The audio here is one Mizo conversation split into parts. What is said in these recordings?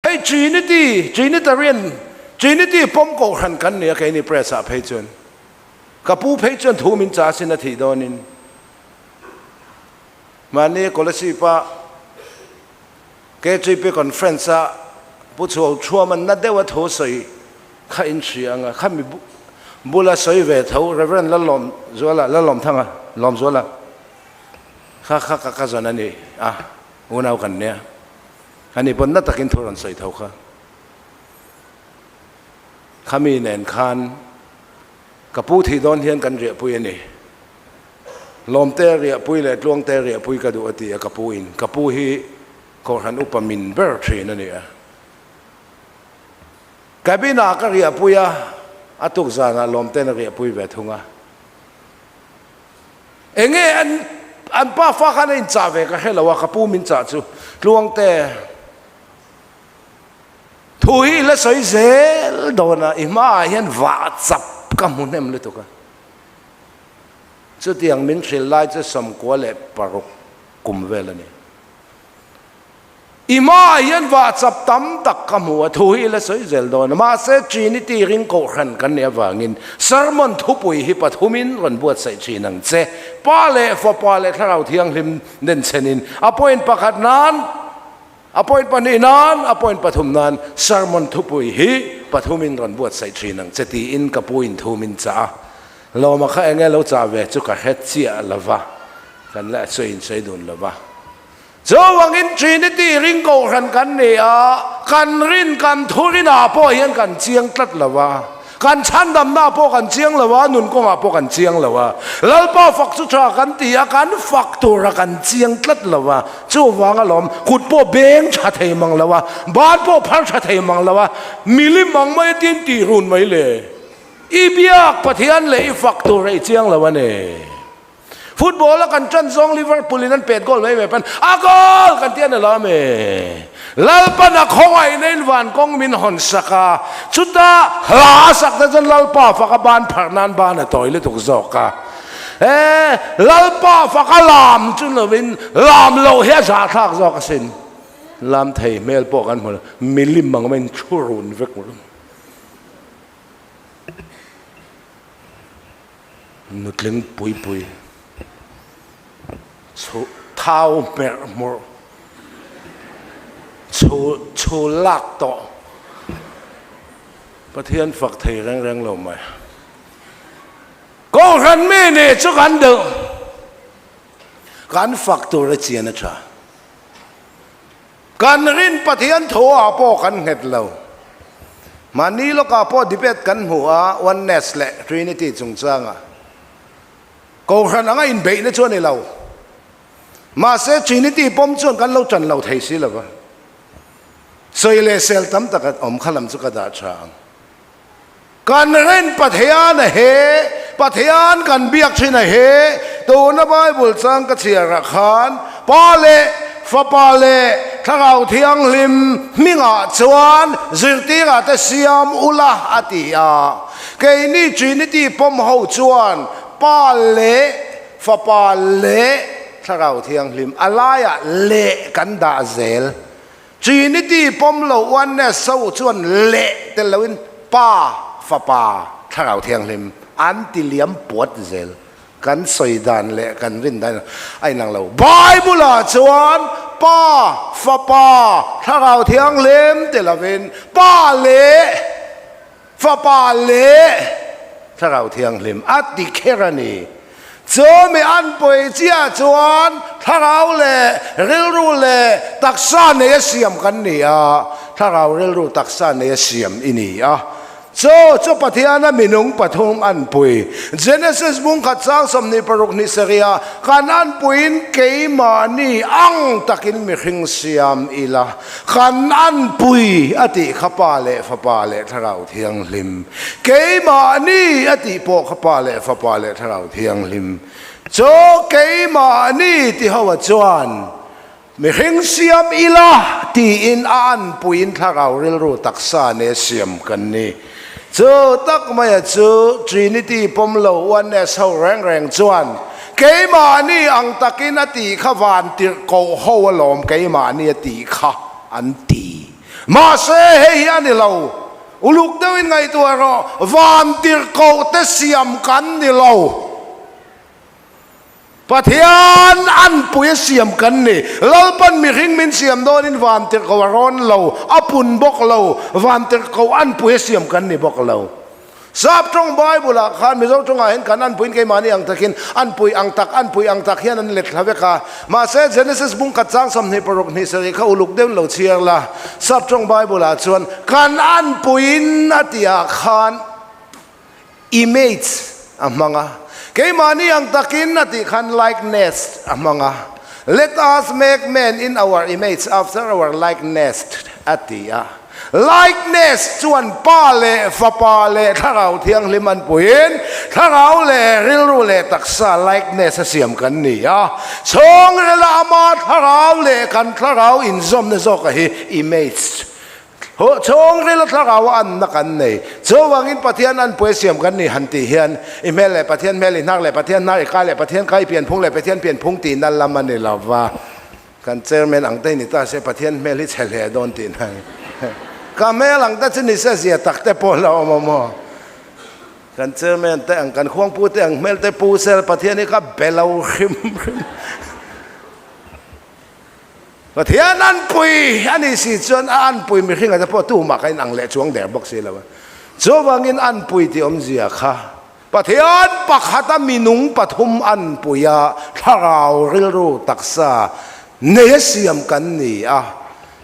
Hei Trinity, Trinitarian, Trinity pawm kohhran kan ni a keini press ah phei chuan. Ka pu phei chuan thu min cha sin a thih dawnin. Mahni Kolasib a KGP conference a Pu Chhuau Thuaman na deuh a thu sawi kha in hria ang a, khami bula sawi ve tho Rev. Lalawmzuala, Lalawmthanga, Lawmzuala kha kha ka cousin a ni a, unau kan nia. Ani pawn na takin thu rawn sawi tho kha. Khami nen khan ka pu thih dawn hian kan riahpui a ni. Lawmte riahpui leh Tluangte riahpui ka duh a ti a ka pu in. Ka pu hi Kohhran upa min ber thin a ni a. Cabin ah ka riahpui a, a tuk zanah Lawmte'n a riahpui ve thung a. Enge an an pa fa khan a inchah ve ka hre lo a, ka pu min chah chu Tluangte thu hi i la sawi zel dawn a, i hmaah hian vah chap ka hmu hnem lutuk a. Chutiang min hrilh lai chu 96 kum vel a ni. I hmaah hian vah chap tam tak ka hmu a, thu hi i la sawi zel dawn a. Mahse, Trinity ring kohhran kan nih avangin sermon thupui hi pathumin rawn buatsaih thin ang che. Pa leh Fapa leh Thlarau Thianghlim nen chhenin a point pakhat nan, a point pahnih nan, a point pathum nan sermon thupui hi pathumin rawn buatsaih thin ang che tiin ka pu in thu min chah a. Lawma kha enge lo chah ve chu ka hre chiah lo va, kan la sawi in sawi dun lo va. Chuvangin Trinity ring kohhran kan ni a, kan rin kan thurinah pawh hian kan chiang tlat lo va, kan chhandamnaah pawh kan chiang lo va, nun kawngah pawh kan chiang lo va. Lalpa fak chu tha kan ti a, kan fak tura kan chiang tlat lo va. Chuvang alawm, kut pawh beng tha thei mang lo va, ban pawh phar tha thei mang lo va, milim ang mai tin tih run mai le. I biak Pathian leh i fak tur i chiang lo a ni. Football a kan ṭan zawng Liverpool in an pet goal mai mai pan a goal kan ti a ni lo ami? Lalpan a khawngaihna in van kawng min hawn sak a, chuta hla a sak te chuan Lalpa fak a ban pharh nan ban a tawi lutuk zawk a. E, Lalpa fak a lam chu lovin lam loh hi a zahthlak zawk asin. Lam thei hmel pawh kan hmu lo, milim ang maiin thu run vek ru. Nutling pui pui chhu thau hmerh hmurh chhu chhu lak tawh Pathian fak thei reng reng lo mai. Kohhran mi nih chu kan duh kan fak tur a chian a tha. Kan rin Pathian tho ah pawh kan nghet lo. Mahni lawkah pawh debate kan hmu a, Oneness leh Trinity chungchanga Kohhran anga inbeihna chu a ni lo. Mahse Trinity pawm chuan kan lo tan lo thei si lo va. Sawi leh sel tam tak a awm kha lam chu ka dah tha ang. Kan rin Pathian a he, Pathian kan biak thin a he, tuna Bible chang ka chhiar ah khan Pa leh Fapa leh Thlarau Thianghlim hmingah chuan zirtirah te siam ula a ti a. Keini Trinity pawm ho chuan Pa leh Fapa leh Thlarau Thianghlim a laiah leh kan dah zel. Trinity pawm lo oneness ho chuan leh tel loin Pa, Fapa, Thlarau Thianghlim an ti liam puat zel. Kan sawi dan leh kan rin dan a inang lo. Bible ah chuan Pa, Fapa, Thlarau Thianghlim ti lovin Pa leh Fapa leh Thlarau Thianghlim a ti kher a ni. Chumi an pawi chiah chuan thlarau leh rilru leh taksa nei a siam kan ni a, thlarau rilru taksa nei a siam i ni a. Chu chu Pathiana minung pathum an pui. Genesis bung khat sang 26 ni sarih kan an puiin keimahni ang takin mihring siam ila. Kan an pui a tih kha Pa leh Fapa leh Thlarau Thianghlim. Keimahni a tih pawh kha Pa leh Fapa leh Thlarau Thianghlim. Chu keimahni ti ho a chuan mihring siam ila tiin a an puiin Thlarau rilru taksa ne siam kan ni. Chu tak maia chu Trinity pawm lo Oneness ho reng reng chuan keimahni ang takin a tih kha van tirh koh ho alawm keimahni a tih kha an ti. Mahse, hei hi a ni lo. Uluk deuhin ngaihtuah rawh, vantirhkohte siam kan ni lo. Pathian anpui a siam kan ni. Lalpan mihring min siam dawnin vantirhkoh a rawn lo, a pun bawk lo, vantirhkoh anpui a siam kan ni bawk lo. Sap tawng Bible-ah khan Mizo tawngah hian kan anpuiin keimahni ang takin anpui ang tak, anpui ang tak hian an let thla vek a. Mahse, Genesis bung khat chang 26 hnih sarih kha uluk deuhin lo chhiar la. Sap tawng Bible-ah chuan kan anpuiin a tihah khan image a hmang a. Keimahni ang takin a tih khan likeness a hmang a. Let us make man in our image after our likeness a ti a. Likeness chuan Pa leh Fapa leh Thlarau Thianghlim an puiin Thlarau leh rilru leh taksa likeness a siam kan ni a. Chhungrila ama Thlarau leh kan Thlarau inzawmna zawka hi image. Chhungrila Thlarau a anna kan nei. Chuvangin Pathian an pui a siam kan ni han tih hian i hmel leh Pathian hmel, i hnar leh Pathian hnar, i kai leh Pathian kai, i pianphung leh Pathian pianphung tihna lam a ni lova. Kan chairman ang te ni ta se Pathian hmel hi chhe hle dawn tih na ni. Ka hmel ang te chu ni se zia tak te pawh la awm awm aw. Kan chairman te ang kan khuangpu te ang hmel te pu sel Pathian hi ka be lo hrim hrim. Pathian an pui a ni si chuan a anpui mihringa te pawh tumah ka inang leh chuang der bawk si lo a. Chuvangin anpui tih awmzia kha Pathian pakhata minung pathum an pui a, thlarau rilru taksa nei a siam kan ni a,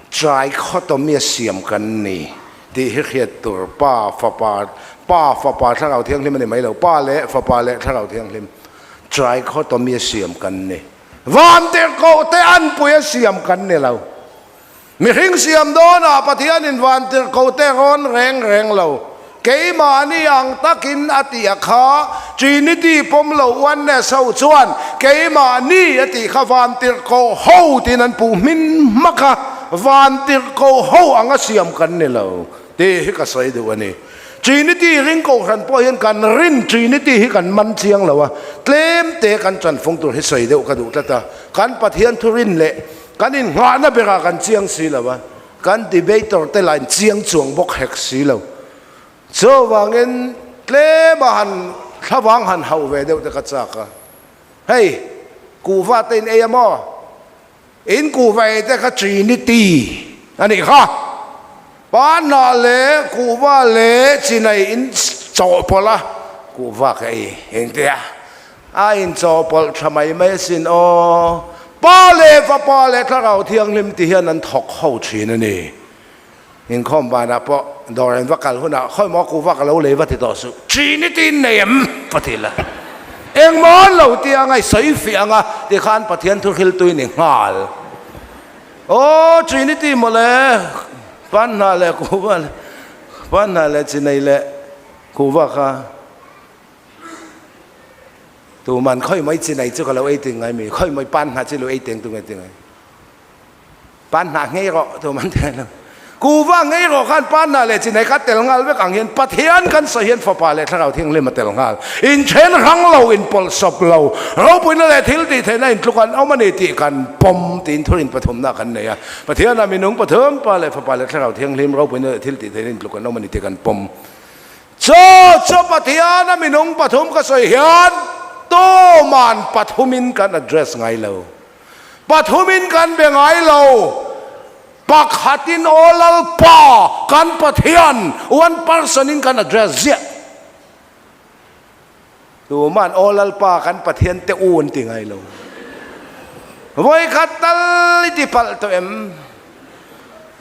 trichotomy a siam kan ni tih hi hriat tur Pa, Fapa, Pa, Fapa, Thlarau Thianghlim a ni mai lo, Pa leh Fapa leh Thlarau Thianghlim trichotomy a siam kan ni. Vantirhkohte an pui a siam kan ni lo. Mihring siam dawnah Pathianin vantirhkohte rawn reng reng lo. Keimahni ang takin a tih a kha, Trinity pawm lo Oneness ho chuan keimahni a tih kha vantirhkoh ho tiin an puh hmin hmak a, vantirhkoh ho anga siam kan ni lo tih hi ka sawi duh a ni. Trinity ring kohhran pawh hian kan rin Trinity hi kan man chiang lo a, tlem te kan chanfung tur hi sawi deuh ka duh tlat a, kan Pathian thurin leh Kan inngahna berah kan chiang si lo a, kan debater te lah in chiang chuang bawk hek si lo. Chuvangin tlema han thlavang han hauh ve deuh te ka chak a. Hei, kuhva te in ei a maw? In kuhva ei te kha Trinity a nih kha. Panhnah leh kuhva leh chinai in chawhpawlh a, kuhva ka ei engtia? A inchawhpawlh tha mai mai asin aw. Pa leh Fapa leh Thlarau Thianghlim ti hian an thawk ho thin a ni. Inkhawm vanah pawh dawr an va kal hunah khawi maw kuhva ka lo lei va ti tawh suh. Trinity in nei em? Va ti la. Engmaw an lo ti anga i sawi fiah anga tikhan Pathian thu hriltu i ni nghal. Aw Trinity mawle, Panhnah leh kuhva leh Panhnah leh chinei leh kuhva kha. Tuman khawi mai chinai chu ka lo ei ting ngai mi, khawi mai pan hna chu lo ei teng tu ngai ti ngai. Pan hna ngei rawh tuman ti ngai lo. Kuva ngei rawh khan pan hna leh chinai kha tel nghal vek ang hian Pathian kan sawi hian Fapa leh Thlarau Thianghlim a tel nghal. In then hrang lo, in pawlh sawp lo, ropuina leh thil tih theihna in tluk an awm a ni tih kan pawm tiin thurin pathumna kan nei a. Pathianah minung pathum, Pa leh Fapa leh Thlarau Thianghlim, ropuina leh thil tih theihna in tluk an awm a ni tih kan pawm. Chaw chu Pathian a minung pathum ka sawi hian tuman pathumin kan address ngai lo. Pathumin kan be ngai lo. Pakhatin aw Lalpa kan Pathian one person in kan address ziah. Tuman aw Lalpa kan Pathian te u an ti ngai lo. Vawikhat tal i ti palh tawh em?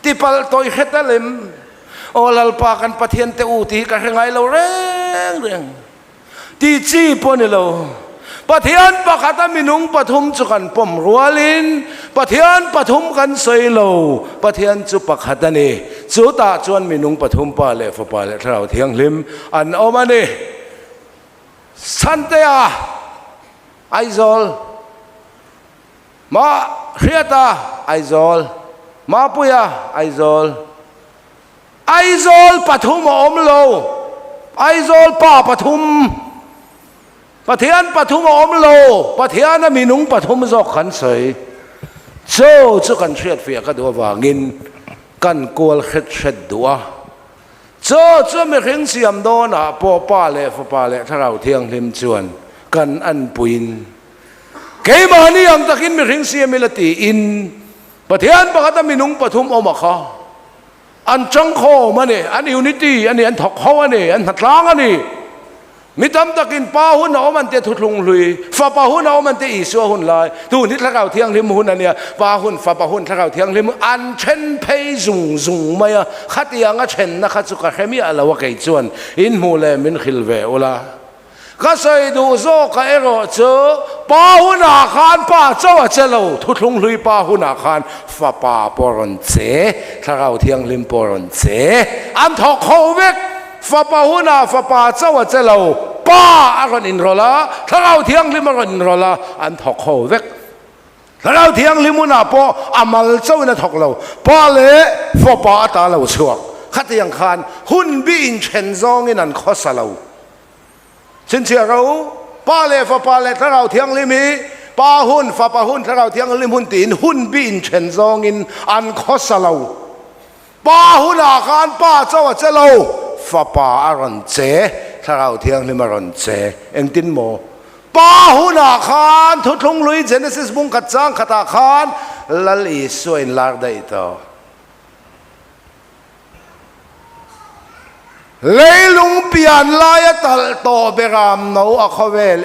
Ti palh tawh i hre tal em? Aw Lalpa kan Pathian te u ti hi ka hre ngai lo reng reng. Ti chi pawh ni lo. Pathian pakhat a minung pathum chu kan pawm rualin Pathian pathum kan sawi lo. Pathian chu pakhat a ni. Chutah chuan minung pathum Pa leh Fapa leh Thlarau Thianghlim an awm a ni. Santea, Aizawl, Ma Hriata, Aizawl, Mapuia, Aizawl, Aizawl pathum a awm lo, Aizawl pa pathum, Pathian pathum a awm lo, Pathiana minung pathum zawk kan sawi. Chu chu kan hriatfiah ka duh avangin. Kan kual hret hret duh a. Chaw chu mihring siam dawnah pawh Pa leh Fapa leh Thlarau Thianghlim chuan kan anpuiin keimahni ang takin mihring siam ila tiin Pathian pakhata minung pathum awm a kha an changkhawm a ni, an unity a ni, an thawk ho a ni, an hnatlang a ni. Mi tam takin Pa hun a awm an tia thuthlung hlui, Fapa hun a awm an tia Isua hun lai, tun hi Thlarau Thianghlim hun a nia, Pa hun, Fapa hun, Thlarau Thianghlim an then phei zung zung mai a, khatiang a thenna kha chu ka hre miah lo a kei chuan in hmuh leh min hrilh ve ula. Ka sawi duh zawk a erawh chu Pa hunah khan Pa cho a che lo, thuthlung hlui Pa hunah khan Fapa pawh rawn che, Thlarau Thianghlim pawh rawn che, an thawk ho vek. Fapa hunah Fapa chauh a che lo, Pa a rawn inrawlh a, Thlarau Thianghlim a rawn inrawlh a, an thawk ho vek. Thlarau Thianghlim hunah pawh a mal chauhin a thawk lo, Pa leh Fapa a ta lo chhuak. Khatiang khan hun bi inthen zawngin an khawsa lo. Chhinchhiah ro, Pa leh Fapa leh Thlarau Thianghlim hi Pa hun, Fapa hun, Thlarau Thianghlim hun tiin hun bi inthen zawngin an khawsa lo. Pa hunah khan Pa chauh a che lo, Fapa a rawn che, Thlarau Thianghlim a rawn che. Engtin maw? Pa hunah khan Thuthlung Hlui Genesis bung khat chang khatah khan Lal Isua inlar daih tawh. Leilung pian laia talh tawh beram no a khawvel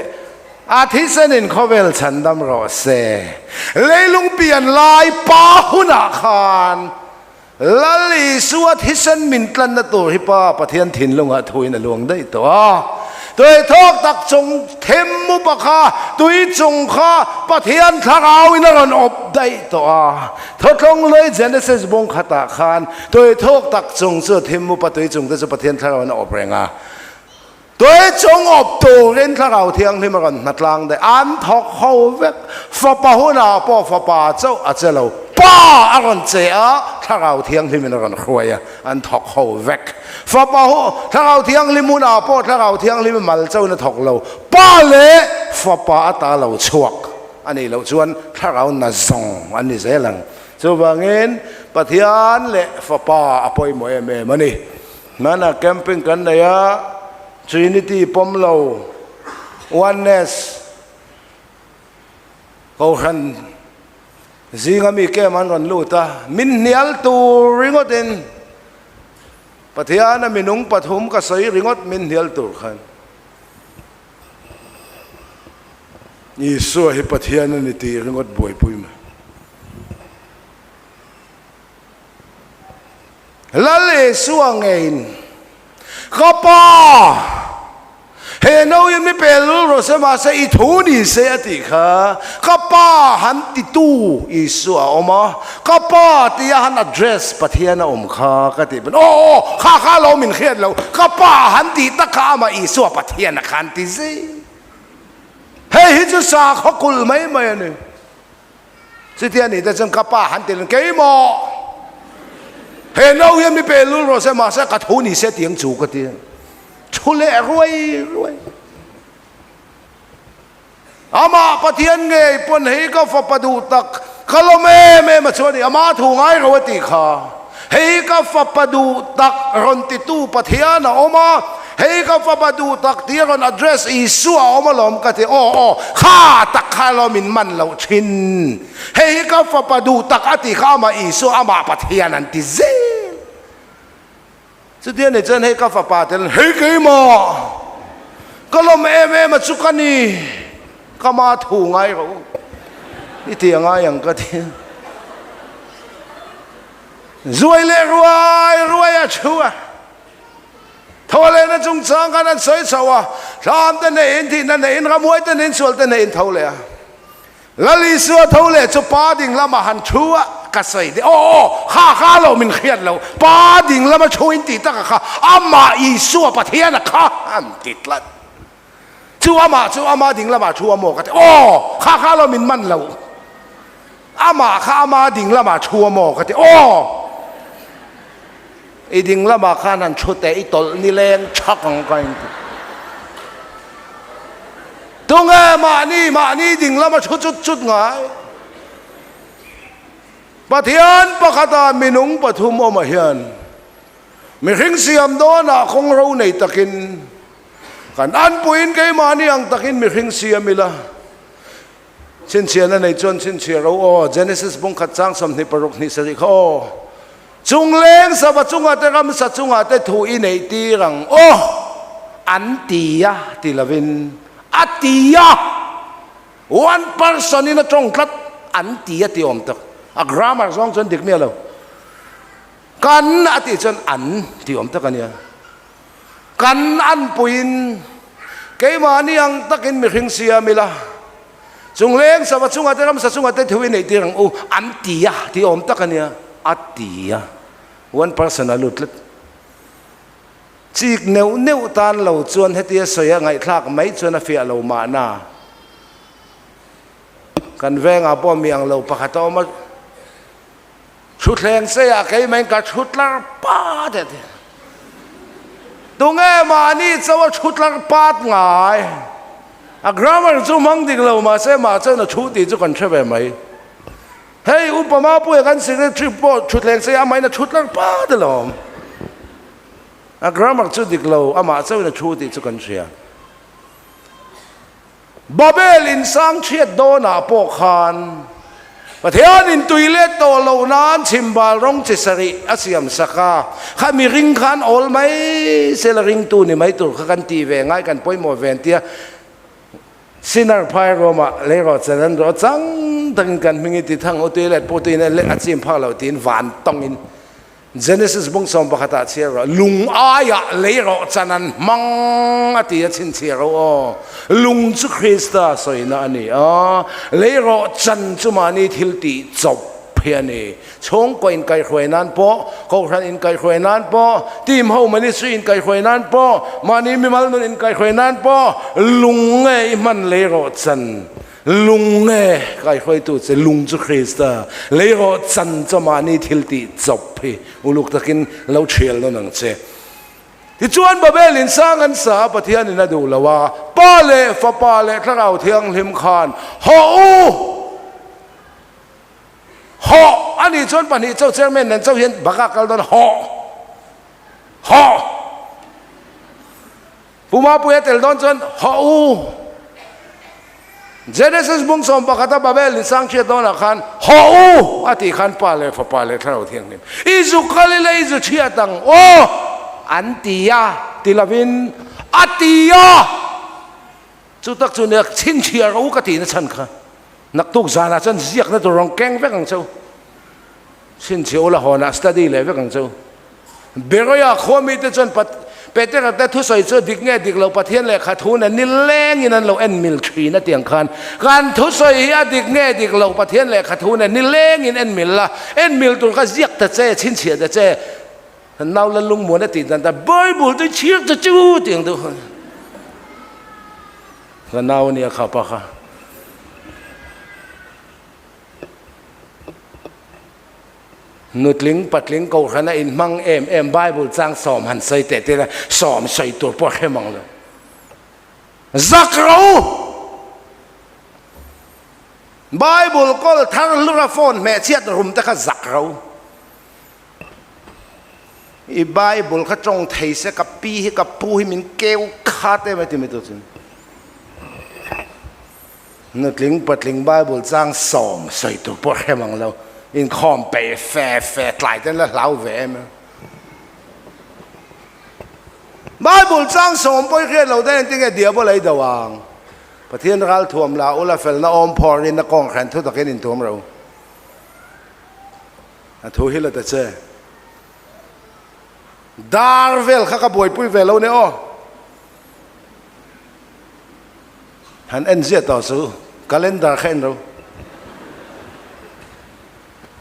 a thisenin khawvel chhandam rawh se. Leilung pian lai pa hunah khan Lal Isua thisen min tlanna tur hi Pa Pathian thinlungah thuin a luang daih tawh a. Tui thawk tak chung them upa kha tui chung kha Pathian thlarauin a rawn awp daih tawh a. Thawtlawng lui Genesis bung khatah khan tui thuk tak chung chu thim upa tui chung te chu Pathian thlarau in a awp reng a. Tui chung awp turin thlarau thianghlim a rawn hnatlang daih. An thawk ho vek. Fapa hunah pawh fapa chauh a che lo. Pa a rawn che a, thlarau thianghlim in a rawn hruai a, an thawk ho vek. Fapa hu, thlarau thianghlim hunah pawh thlarau thianghlim mal chauhin a thawk lo. Pa leh fapa a ta lo chhuak. A nih loh chuan thlarau na zawng an ni zel ang. Chuvangin Pathian leh Fapa a pawimawh em em a ni. Hmanah camping kan nei a, Trinity pawm lo, Oneness, Kohhran zinga mi camp an rawn lut a, min hnial tur ringawtin Pathiana minung pathum ka sawi ringawt min hnial tur khan. Isua hi Pathian a ni tih ringawt buaipui mai. Lal Isua ngeiin, Ka Pa, he no in mi pel lul rawh se, mahse i thu ni se a tih kha. Ka Pa han titu Isua a awm a, Ka Pa tia han address Pathian a awm kha ka tih pawn, Aw aw, kha kha lo min hriat lo, ka Pa han tih tak kha amah Isua Pathian a khan ti zei. Hei hi chu sakhaw kulh mai mai a ni. Chutia ni te chuan ka pa han ti keimah he no hian mi pe lul rawh se mahse ka thu ni se tiang chu ka ti thu leh ruai ruai. Amah Pathian ngei pawn hei ka fapa duh tak ka lawm em em a chuan i ama thu ngai ro a tih kha. Hei ka fapa duh tak rawn titu Pathian a awm a, hei ka fapa duh tak tih a rawn address Isua a awm alawm ka ti, aw aw kha tak kha alawm in man loh thin, hei hi ka fapa duh tak a tih kha amah Isua amah Pathian an ti zel. Chutia ni chuan hei ka fapa tel hei keimah ka lawm em em a chu ka ni, ka ma thu ngai rawh u i ti a ngai ang ka ti. Zuai leh ruai ruai a thu a, tho lehna chungchang khan an sawi chho a, thlam te neihin, thihna neihin, ramhuai te neihin, sual te neihin tho leh a. Lal Isua tho leh chu pa ding lamah han thu a, ka sawi deuh, aw aw, kha kha lo min hriat lo, pa ding lama thu in tih taka kha amah Isua Pathian a kha an ti tlat. Chu amah chu ama ding lamah thu a maw ka ti, aw kha kha lo min man lo, amah kha ama ding lamah thu a maw ka ti, aw i ding lamah khan han thu teh i tawlh nileng thak ang ka in ti. Tunge mahni mahni ding lama thu chut chut ngai? Pathian pakhata minung pathum awmah hian mihring siam dawnah kawng ro nei takin kan anpuiin keimahni ang takin mihring siam ila. Chhinchhiahna nei chuan chhinchhiah ro aw, Genesis bungkhat chang 26 hnih sarih kha aw. Chungleng sava chungah te ramsa chungah te thu i neih tir ang aw, an ti a ti lovin a ti a. One person in a tawng tlat an ti a ti awm tak. A grammar zawng chuan dik miah lo. Kan a tih chuan an ti awm tak a nia. Kan anpuiin keimahni ang takin mihring siam ila, chungleng sava chungah te ramsa chungah te thu i neih tir ang u an ti a ti awm tak a nia. A ti a. One person a lut tlat. Chik neuh neuh tan lo chuan hetia sawi a ngaihthlak mai chuan a fiah lo mahna. Kan vengah pawh mi ang lo pakhat a awm a, thutthleng seiah keimahin ka thu tlar pat e ti. Tunge mahni chauh a thu tlar pat ngai? A grammar chu hmang dik lo mahse mah chuan a thu tih chu kan hre ve mai. Hei upa Mapuia kan secretary pawh thutthleng seiah amahin a thu tlar pat alawm. A grammar chu dik lo, amah chauhin a thu tih chu kan hria. Babel in sang chhiat dawnah pawh khan Pathianin tui let tawh loh nan chhimbal rawng chi sarih a siam sak a, kha mi ring khan awl mai sela ringtu ni mai tur kha kan tih ve ngai kan pawimawh ve an tia. Sinner phai ruamah leirawh chan an rawh chang takin kan hming i ti thang u tui let pawh tuin a chim phak loh tiin van tawngin Genesis bung 11 ah chhiar rawh, lung aiah lei rawh chan an hmang a ti a chhinchhiah ro aw. Lung chu Krista sawina a ni a, lei rawh chan chu mahni thil tih chawp hi a ni. Chhungkaw inkaihhruai nan pawh, kohhran inkaihhruai nan pawh, team ho ministry inkaihhruai nan pawh, mahni mimal nun inkaihhruai nan pawh lung nge i hman lei rawh chan. Lung nge kaihruaitu che lung chu Krista, lei rawh chan chu mahni thil tih chawp hi uluk takin lo thial nawn ang che. Tichuan Babel in sang an sa a, Pathianin a duh lo a, Pa leh Fapa leh Thlarau Thianghlim khan hawh u! Hawh! A nih chuan pahnih chauh chairman nen chauh hian baka kal dawn hawh! Hawh! Pu Mapuia tel dawn chuan hawh u! Genesis bung 11 a Babel in sang hriat dawnah khan hawh u! A tih khan Pa leh Fapa leh Thlarau Thianghlim i zu kal ila i zu chhiat ang aw! An ti a, ti lovin a ti a! Chu tak chu nia chhinchhiah rawh u ka tihna chhan kha naktuk zanah chuan ziakna tur rawn keng vek ang che u. Chhinchhiah ula hawnah study leh vek ang che u. Beroia khua mite chuan Petera te thusawi chu dik nge dik lo Pathian lehkha thu nen nilengin an lo en mil thin a tiang khan kan thusawi hi a dik nge dik lo Pathian lehkha thu nen nilengin en mil la, en mil tur kha ziak ta che, chhinchhiah ta che, nau la lungmuan a tih dan ta Bible te chhiar ta chu tiang deuh khan ka nau ania kha pa kha. Nutling patling kohhrana inhmang em em Bible chang sawm han sawi teh teh la, sawm sawi tur pawh hrem ang lo. Zak ro! Bible kawl thar hlura phone hmeh chhiat rum te kha zak ro. I Bible kha tawng thei se ka pi hi ka pu hi min keu khat em a ti mai tur chu. Nutling patling Bible chang sawm sawi tur pawh hrem ang lo, inkhawm peih fe fe tlai ten la hlau ve em em. Bible chang sawm pawh i hriat lo ten engtin nge diabol a i do ang? Pathian ral thuam la ula felna awm phawr in a kawng hran thu takin intuam ro. A thu hi la ta che. Dar vel kha ka buaipui ve lo ne aw. Han en ziah tawh chu calendar kha en ro.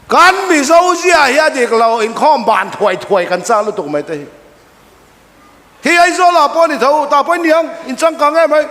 Kan Mizo zia hi a dik lo, inkhawm ban thuai thuai kan chak lutuk mai te hi. Hi Aizawl ah pawh a ni tho, tah pawh i ni ang, in changkang em mai.